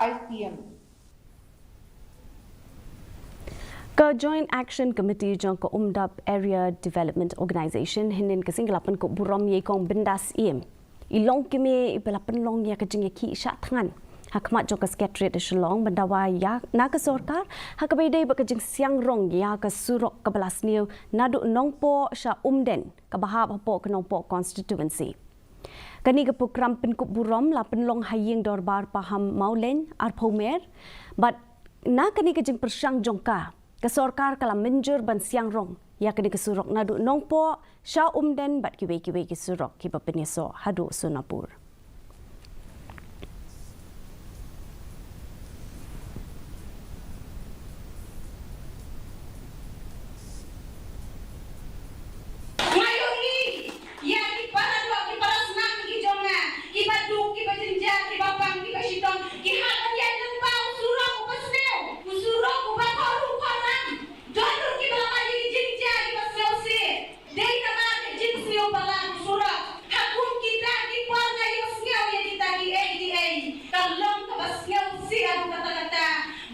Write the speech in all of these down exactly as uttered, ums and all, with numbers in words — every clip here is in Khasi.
I C M. Ka Joint Action Committee jong ka Umdap Area Development Organisation hynnin ka sngi ka la pynkup burom ïa i Kong Bindas Ïem, i longkmie iba la pynlong ïa ka jingïakhih shah thngan ha khmat jong ka Secretariat Shillong ban dawa ïa na ka sorkar ha kaba ïadei bad ka jingsiang rong ïa ka surok kaba la sniew naduh Nongpoh sha Umden kaba hap hapoh ka Nongpoh Constituency. Kane ka prokram pynkup burom la pynlong ha ïing dorbar Paham Mawlein, arphew mer, bad na kane ka jingpyrshang jong ka, ka sorkar ka la mynjur ban siang rong ïa kane ka surok naduh Nongpoh sha Umden bad kiwei kiwei ki surok kiba pynïasoh haduh Sonapur. Nga ïohi ïa ki para doh, ki para snam ki jong nga, kiba duk, kiba jynjar, kiba pang, kiba shitom, ki hap ban ïaid lyngba u surok uba sniew, u surok uba khor ruh khor ram. Don ruh kiba la mad ïa ki jingjia kiba sngewsih. Dei namar ka jingsniew palat u surok. Ha kum kita ki por nga ïohsngew ïa kita kiei kiei. Ka long kaba sngewsih haduh katta katta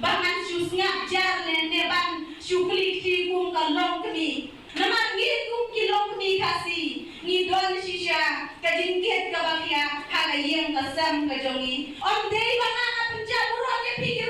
ba ngan shu sngap jar ne, ne ban shu kylli kti kum ka longkmie. Namar ngi kum ki longkmie Khasi ngi don shisha ka jingkit kaba khia ha ka ïing ka sem ka jong ngi. Ym dei ba nga nga pynjah burom ïa phi ki